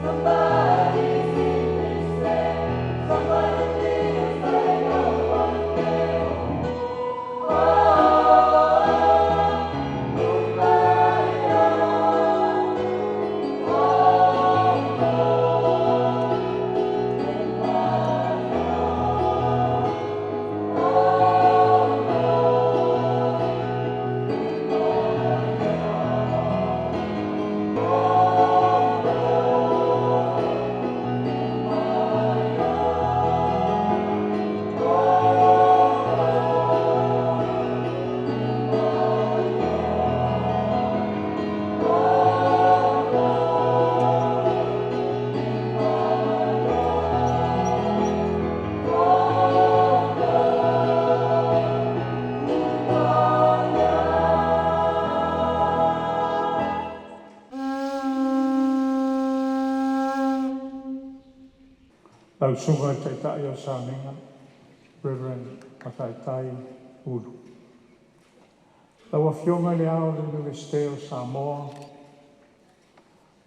Somebody seen me say, somebody feels like no one cares. Oh, kumbaya. Oh, Lord, in my heart. Oh, Lord, in my heart. Oh, Lord, in my heart. Oh, Lord, in my heart. Oh, Lord, in my heart. Oh, Lord, kumbaya. Lau Susuga i le Taitai o Salega, Reverend Mataitai Ulu. Lau Afioga i Le Ao o le Iunivesite o Samoa,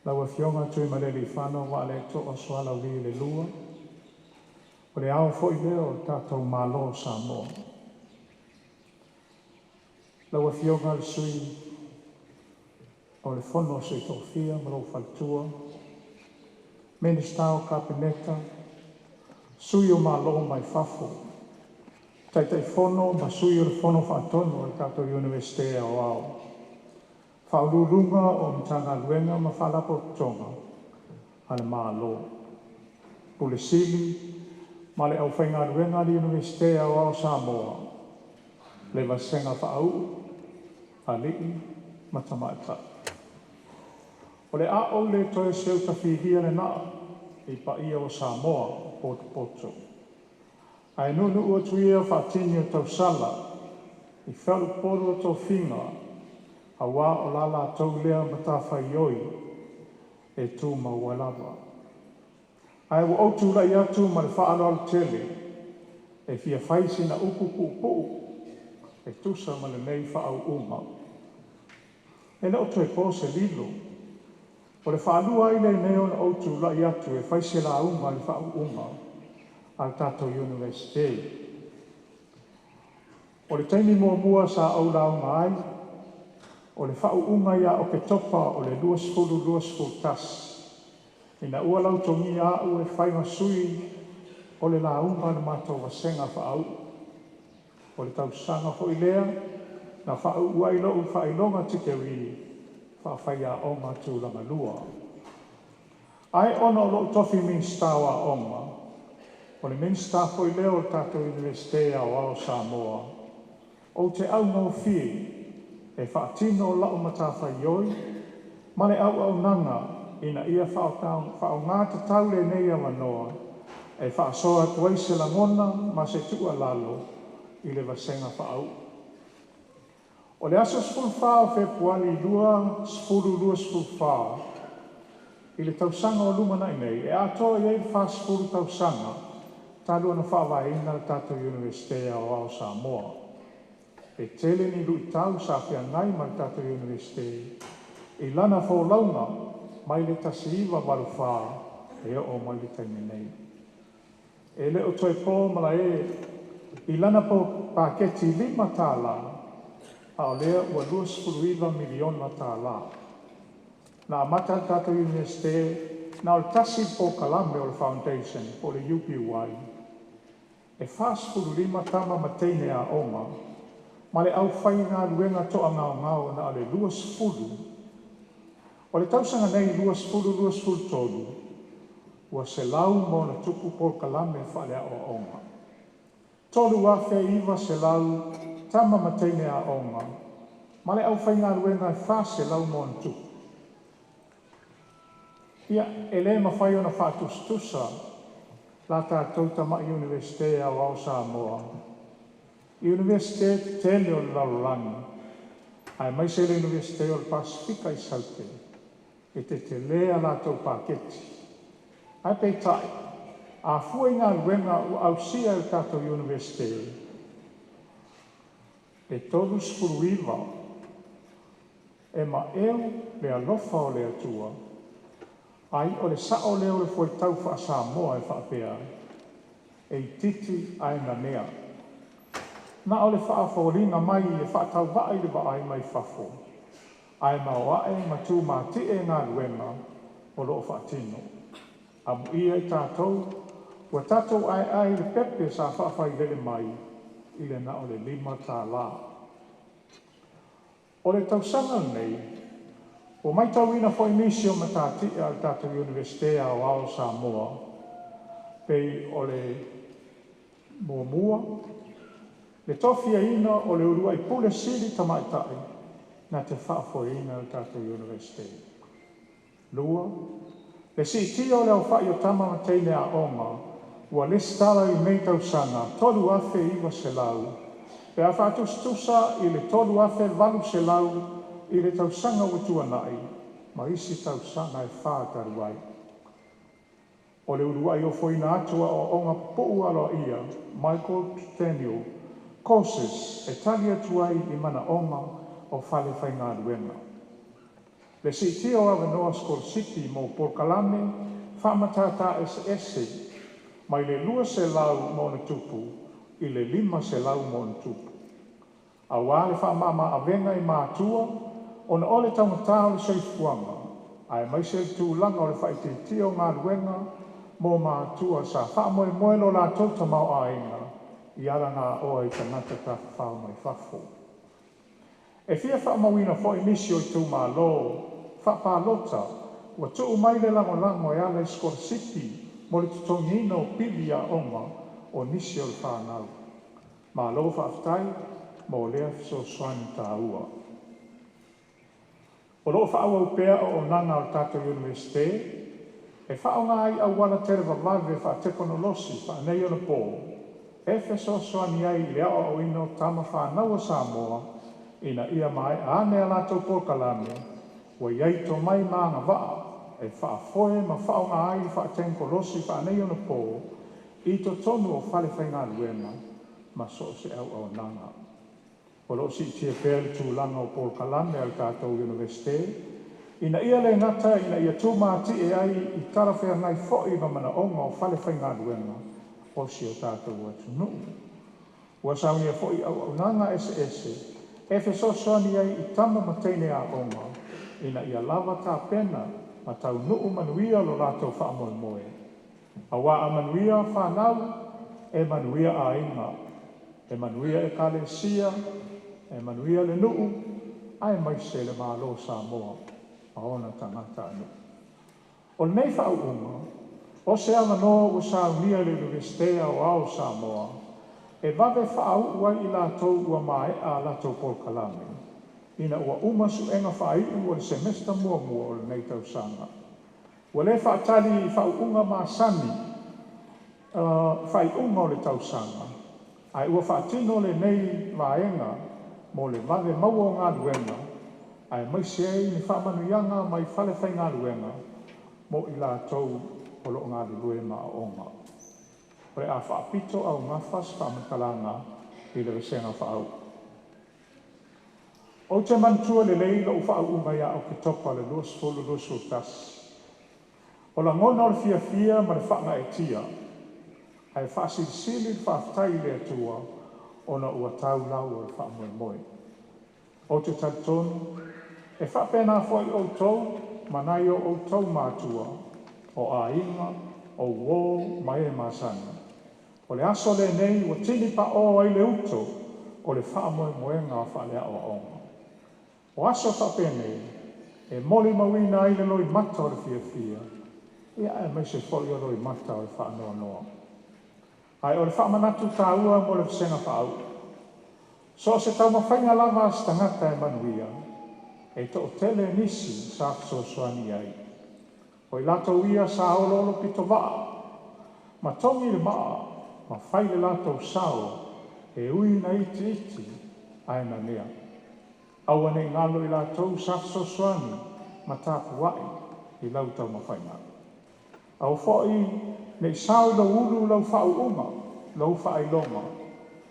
lau Afioga Tuimalealiifano Vaaleto'a Sualauvi II, o Le Ao foi lea o le tatou Malo o Samoa. Lau Afioga i le Sui o le Fono a Sui Tofia ma lou Faletua, Minisita o le Kapeneta, Sui o Malo mai fafo, Taitaifono ma Sui o le Fono Faatonu a le tatou Iunivesite Aoao, Faauluuluga o Matagaluega ma Faalapotopotoga a le Malo, Ofisa Sili ma le aufaigaluega a le Iunivesite Aoao o Samoa, le vasega faauu, alii ma tamaitai. O le a ou le toe seuta felia le naa i paia o Samoa ua potopoto, ae nuunuu atu ia faatini o tausala i faleupolu o tofiga aua o la latou lea matafaioi e tumau ai lava. Ae ua ou tulai atu ma le faaaloalo tele e fia fai sina upu puupuu e tusa ma lenei faauuga. E le o toe po se lilo, o le faalua ai lenei ona ou tulai atu e fai se lauga i le faauuga a le tatou Iunivesite. O le taimi muamua sa ou lauga ai, o le faauuga ia Oketopa o le 2021, ina ua lautogia a'u e fai ma sui o le lauga a le matou vasega faauu. O le tausaga foi lea na faauu ai lo'u faailoga tikeri faafaiaoga tulagalua. Ae ona o lo'u tofi Minisita o Aoga, o le Minisita foi lea o le tatou Iunivesite Aoao o Samoa, ou te augofie e faatino lau matafaioi ma le auaunaga ina ia faaaoga tatau lenei avanoa e faasoa atu ai se lagona ma se tuualalo i le vasega faauu. O le aso 14 o Fepuari 2024 i le tausaga o lumanai nei, e atoa i ai le 40 tausaga talu ona faavaeina le tatou Iunivesite Aoao o Samoa. E tele ni luitau sa feagai ma le tatou Iunivesite i lana folauga mai le 1984 e oo mai le taimi nei. E le o toe po malae i lana paketi $5, a o lea ua $29 miliona tala. Na amata le tatou Iunivesite na o le tasi le polokalame o le Foundation po o le UPY, e 45 tama ma teine aoga ma le aufaigaluega toagaogao na o le 20. O le tausaga nei 2023, ua 100+ polokalame faaleaoaoga, 3,900 tama ma teine aoga ma le aufaigaluega e 400+. Ia, e le mafai ona faatusatusa la tatou tamai Iunivesite Aoao o Samoa i Iunivesite tetele o le lalolagi aemaise le Iunivesite o le Pasefika i Saute e tetele a latou paketi. Ae peitai, a fua i galuega ua ausia e le tatou Iunivesite, e 39 e maeu le alofa o le Atua. Ai o le sa'o lea o le fuaitau faa-Samoa e faapea, e itiiti ae nanea. Na o le faafoliga mai e faatauvaa i le vaai mai fafo, ae maoae ma tumatie galuega o lo o faatino. Amuia i tatou ua tatou aeae i le pepe sa faafailele mai i le na o le $5. O le tausaga lenei, ua matauina foi nisi o matatia a le tatou Iunivesite Aoao o Samoa pei o le: 1. Le tofiaina o le Uluai Pule Sili Tamaitai na te faafoeina le tatou Iunivesite. 2. Le siitia o le aofai o tama ma teine aoga ua lesitala i lenei tausaga e 3,900 pe a faatusatusa i le 3,800 i le tausaga ua tuanai ma isi tausaga e fa talu ai. O le uluai ofoina atu o aoaoga pupuu aloaia (micro-credential courses) e tali atu ai i manaoga o fale faigaluega. Le siitia o avanoa sikolasipi mo polokalame faamatata eseese mai le 200+ i le 500+, aua le faamama-avega i matua ona o le taugata o le soifuaga, aemaise le tulaga o le faaitiitia o galuega mo matua sa faamoemoe lo latou tamaoaiga i alagaoa i tagata tafafao mai fafo. E fia faamauina foi nisi o itumalo faapalota ua tuu mai le lagolago e ala i sikolasipi mo le totogiina o pili aoga o nisi o le fanau. Malo faafetai mo lea fesoasoani taua. O lo o faaauau pea auaunaga a le tatou Iunivesite e faaaoga ai auala televavave faatekonolosi faaneionapo e fesoasoani ai i le aoaoina o tama fanau a Samoa ina ia maea ane a latou polokalame ua i ai tomai ma agavaa e faafoe ma faaaoga ai le faatekonolosi faaneionapo i totonu o falefaigaluega ma so o se auaunaga. O lo o siitia pea le tulaga o polokalame a le tatou Iunivesite ina ia le gata ina ia tumatie ai i talafeagai foi ma manaoga o falefaigaluega o si o tatou atunuu. Ua saunia foi auaunaga eseese e fesoasoani ai i tama ma teine aoga ina ia lava tapena ma taunuu manuia lo latou faamoemoe, aua a manuia fanau, e manuia aiga, e manuia Ekalesia, e manuia le nuu aemaise le Malo o Samoa ma ona tagatanuu. O lenei faauuga, o se avanoa ua saunia e le Iunivesite Aoao o Samoa e vave faauu ai i latou ua maea a latou polokalame ina ua uma suega faaiu o le Semester muamua o lenei tausaga. Ua le faatali i faauuga masani faaiuga o le tausaga, ae ua faatino lenei vaega mo le vave maua o galuega aemaise ai ni faamanuiaga mai falefaigaluega mo i latou o lo o galulue ma aooga. O le a faapitoaugafa se faamatalaga i le vasega faauu. Ou te manatua lelei lo'u faauuga ia Oketopa i le 2021. O lagona o le fiafia ma le faagaeetia, ae faasilisili le faafetai i le Atua ona ua tau lau o le faamoemoe. Ou te talitonu e faapena foi outou ma nai o outou matua, o aiga, o uo ma e masani. O le aso lenei ua tinipaoa ai le uto o le faamoemoega faaleaoaoga. O aso faapenei e molimauina ai le loimata o le fiafia, aemaise foi o loimata o le faanoanoa. Ae o le faamanatu taua mo le vasega faauu, so o se taumafaiga lava a se tagata e manuia, e toatele nisi sa fesoasoani i ai. O i latou ia sa oloolopitovaa ma togi le maa ma fai le latou sao e ui ina itiiti ae nanea. Aua ne i galo i latou sa fesoasoani ma tapuai i lau taumafaiga. Aua foi ne i sao i lou ulu lau faauuga, lou faailoga,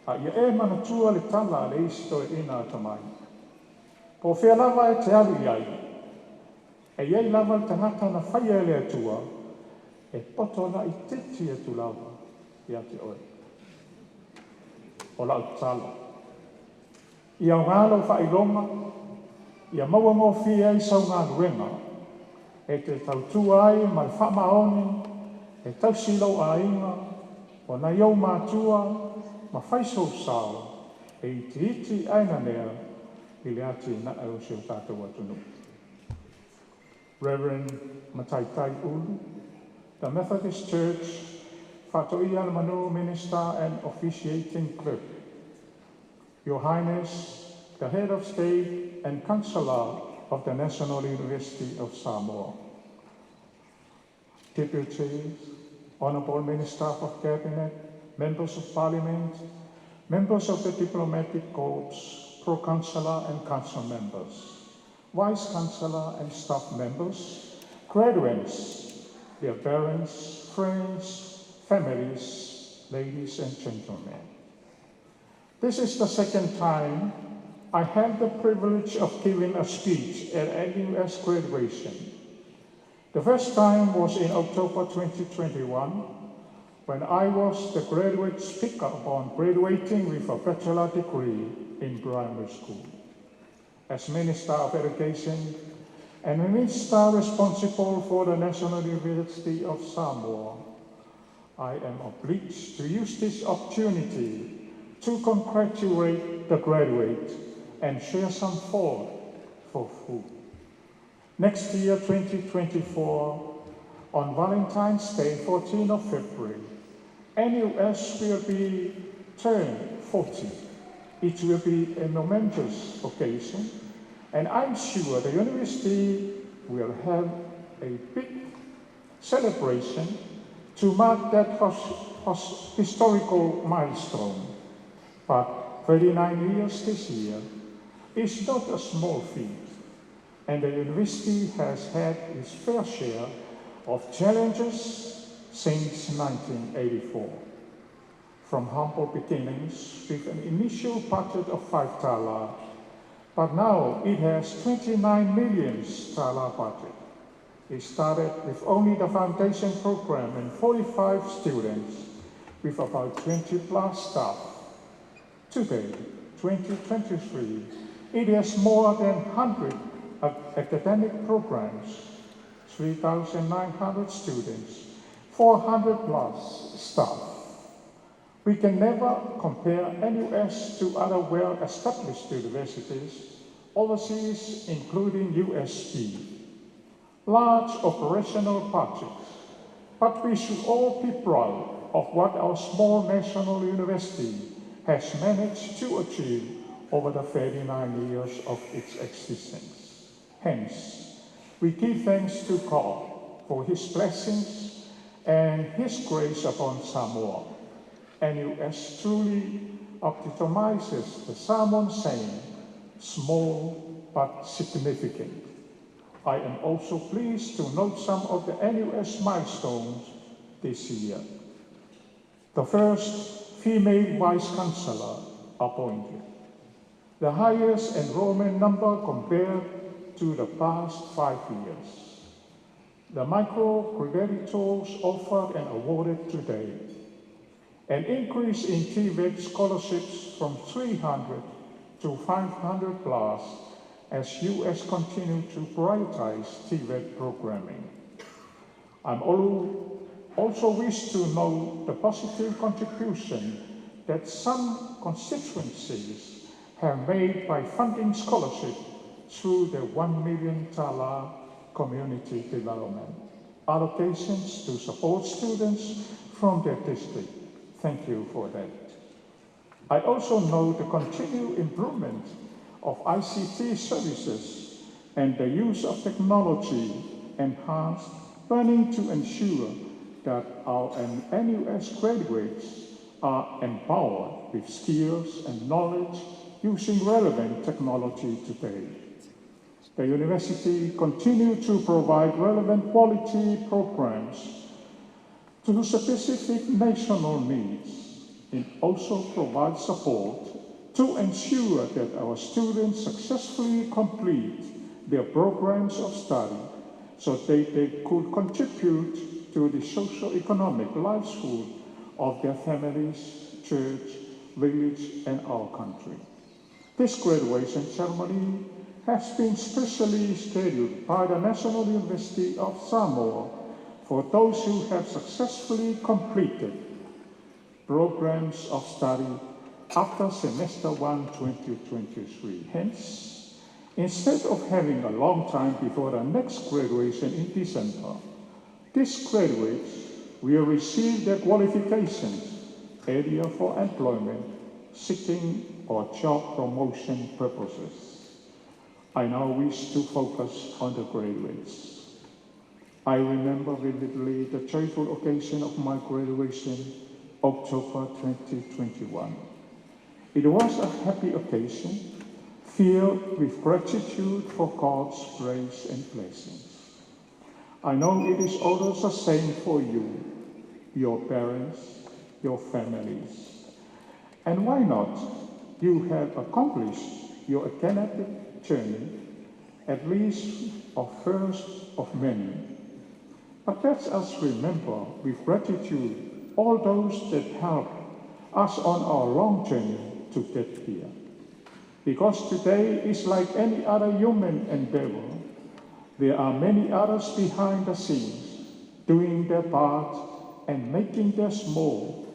a ia e manatua le tala a le isi toeaina atamai, po o fea lava e te alu i ai, E i ai lava le tagata na faia e le Atua, e poto laitiiti atu lava ia te oe. O lau tatalo, ia aoga lou faailoga, ia maua gofie ai sau galuega e te tautua ai ma le faamaoni e tausi lou aiga, o nai ou matua ma fai sou sao e itiiti ae nanea i le atinae o si o tatou atunuu. Reverend Mataitai Ulu, the Methodist Church, Faatoialemanu Minister and Officiating Clerk. Your Highness, the Head of State and Chancellor of the National University of Samoa. Deputies, Honorable Minister of Cabinet, Members of Parliament, members of the Diplomatic Corps, Pro-Chancellor and Council members, Vice Chancellor and staff members, graduates, their parents, friends, families, ladies and gentlemen. This is the second time I have the privilege of giving a speech at NUS graduation. The first time was in October 2021, when I was the graduate speaker upon graduating with a bachelor degree in primary school. As Minister of Education and Minister responsible for the National University of Samoa, I am obliged to use this opportunity to congratulate the graduate and share some thought for food. Next year, 2024, on Valentine's Day, 14 of February, NUS will be turned 40. It will be a momentous occasion, and I'm sure the university will have a big celebration to mark that historical milestone. But 39 years this year is not a small feat, and the university has had its fair share of challenges since 1984. From humble beginnings with an initial budget of 5 tala, but now it has 29 million tala budget. It started with only the foundation program and 45 students with about 20 plus staff. Today, 2023, it has more than 100 academic programs, 3,900 students, 400 plus staff. We can never compare NUS to other well-established universities overseas, including USP. Large operational budgets, but we should all be proud of what our small national university has managed to achieve over the 39 years of its existence. Hence, we give thanks to God for His blessings and His grace upon Samoa. NUS truly epitomizes the Samoan saying, small but significant. I am also pleased to note some of the NUS milestones this year. The first female vice chancellor appointed, the highest enrollment number compared to the past 5 years, the micro-credentials offered and awarded today, an increase in TVET scholarships from 300 to 500 plus as US continue to prioritize TVET programming. I'm also wish to note the positive contribution that some constituencies have made by funding scholarship through the 1 million tala community development allocations to support students from their district. Thank you for that. I also note the continued improvement of ICT services and the use of technology enhanced learning to ensure that our NUS graduates are empowered with skills and knowledge using relevant technology today. The university continues to provide relevant quality programs to specific national needs. It also provides support to ensure that our students successfully complete their programs of study so that they could contribute to the socio-economic livelihood of their families, church, village, and our country. This graduation ceremony has been specially scheduled by the National University of Samoa for those who have successfully completed programs of study after semester 1 2023. Hence, instead of having a long time before the next graduation in December, these graduates will receive their qualifications earlier for employment, seeking or job promotion purposes. I now wish to focus on the graduates. I remember vividly the joyful occasion of my graduation, October 2021. It was a happy occasion filled with gratitude for God's grace and blessings. I know it is also the same for you, your parents, your families. And why not? You have accomplished your academic journey, at least of first of many. But let us remember with gratitude all those that helped us on our long journey to get here. Because today is like any other human endeavor, there are many others behind the scenes doing their part and making their small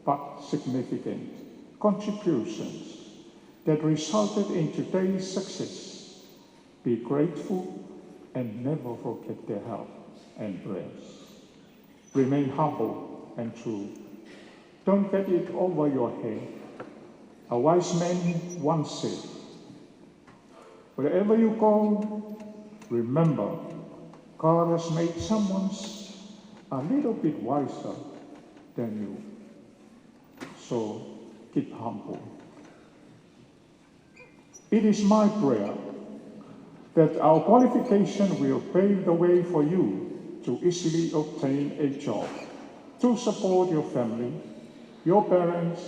but significant contributions that resulted in today's success. Be grateful and never forget their help and prayers. Remain humble and true. Don't get it over your head. A wise man once said, "Wherever you go, remember God has made someone a little bit wiser than you." So keep humble. It is my prayer that our qualification will pave the way for you to easily obtain a job, to support your family, your parents,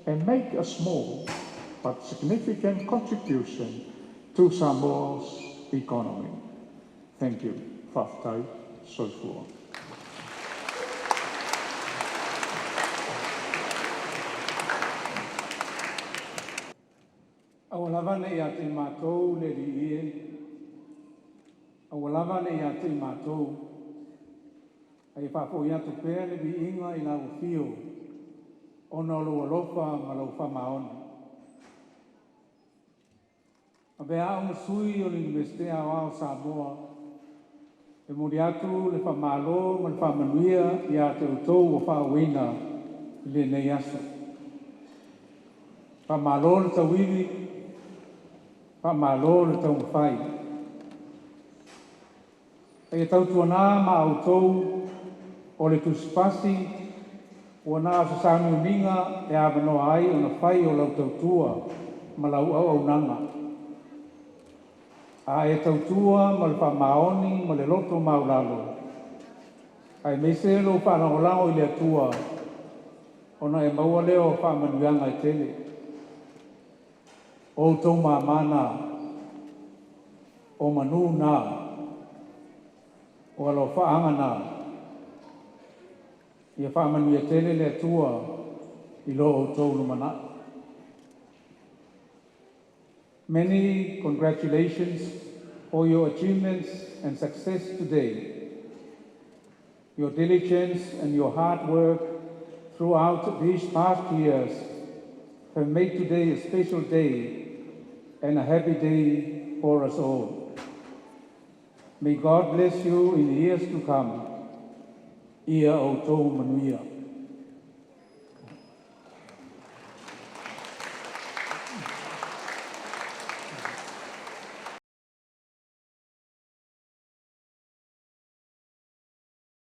and make a small but significant contribution to Samoa's economy. Thank you. Faafetai, soifua. Aua lava ne i ia te i matou le Alii e, aua lava ne i ia te i matou, a ia faafoi atu pea le viiga i lau afio, ona o lou alofa ma lau faamaoni. Avea au ma sui o le Iunivesite Aoao o Samoa, e momoli atu le faamalo ma le faamanuia ia te outou ua faauuina i lenei aso. Faamalo le tauivi, faamalo le taumafai. A ia tautuana ma outou o le tusipasi ua na o se sauniuniga e avanoa ai ona fai o lau tautua ma lau auaunaga. A e tautua ma le faamaoni ma le loto maualalo, aemaise lou faalagolago i le Atua, ona e maua lea o faamanuiaga e tele. O outou mamā na, o manū na, o alofaaga na, ia faamanuia tele le Atua i lo outou lumanai. Many congratulations for your achievements and success today. Your diligence and your hard work throughout these past years have made today a special day and a happy day for us all. May God bless you in the years to come. Ia outou manuia.